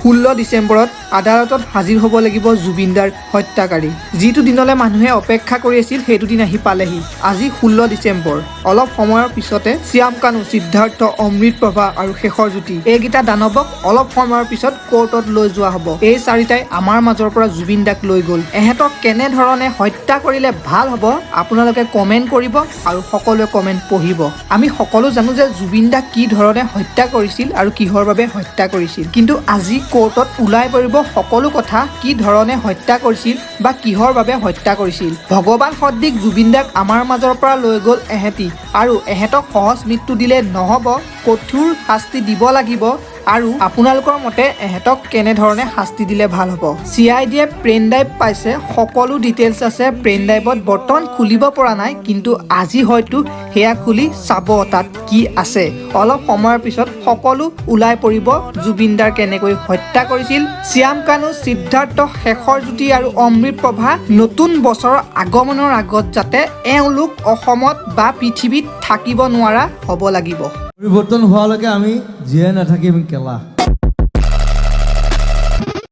16 ডিচেম্বৰত আদালতত হাজিৰ হ'ব লাগিব জুবিনদাৰ হত্যাকাৰী। যিটো দিনলৈ মানুহে অপেক্ষা কৰি আছিল, সেইটো দিন আহি পালেহি। আজি 16 ডিচেম্বৰ। অলপ সময়ৰ পিছতে শ্যাম কানু, সিদ্ধাৰ্থ, অমৃত প্ৰভা আৰু শেখৰ জ্যোতি, এইকেইটা দানৱক অলপ সময়ৰ পিছত কোৰ্টত লৈ যোৱা হ'ব। এই চাৰিটাই আমাৰ মাজৰ পৰা জুবিন দাক লৈ গ'ল। এহেঁতক কেনেধৰণে হত্যা কৰিলে ভাল হ'ব, আপোনালোকে কমেণ্ট কৰিব আৰু সকলোৱে কমেণ্ট পঢ়িব। আমি সকলো জানো যে জুবিন দাক কি ধৰণে হত্যা কৰিছিল আৰু কিহৰ বাবে হত্যা কৰিছিল। কিন্তু আজি কোৰ্টত ওলাই পৰিব সকলো কথা, কি ধৰণে হত্যা কৰিছিল বা কিহৰ বাবে হত্যা কৰিছিল। ভগৱান সদৃশ জুবিন দাক আমাৰ মাজৰ পৰা লৈ গ'ল এহেঁতি আৰু এহেঁতক সহজ মৃত্যু দিলে নহ'ব, কঠোৰ শাস্তি দিব লাগিব। আৰু আপোনালোকৰ মতে এহেঁতক কেনেধৰণে শাস্তি দিলে ভাল হ'ব? চি I ডিয়ে পেন ড্ৰাইভ পাইছে, সকলো ডিটেইলছ আছে পেন ড্ৰাইভত। বৰ্তমান খুলিব পৰা নাই, কিন্তু আজি হয়তো সেয়া খুলি চাব তাত কি আছে। অলপ সময়ৰ পিছত সকলো ওলাই পৰিব, জুবিনদাৰ কেনেকৈ হত্যা কৰিছিল। শ্যাম কানু, সিদ্ধাৰ্থ, শেখৰ জ্যোতি আৰু অমৃত প্ৰভা, নতুন বছৰৰ আগমনৰ আগত যাতে এওঁলোক অসমত বা পৃথিৱীত থাকিব নোৱাৰা হ'ব লাগিব। পৰিৱৰ্তন হোৱালৈকে আমি জীয়াই নাথাকিম কেলা।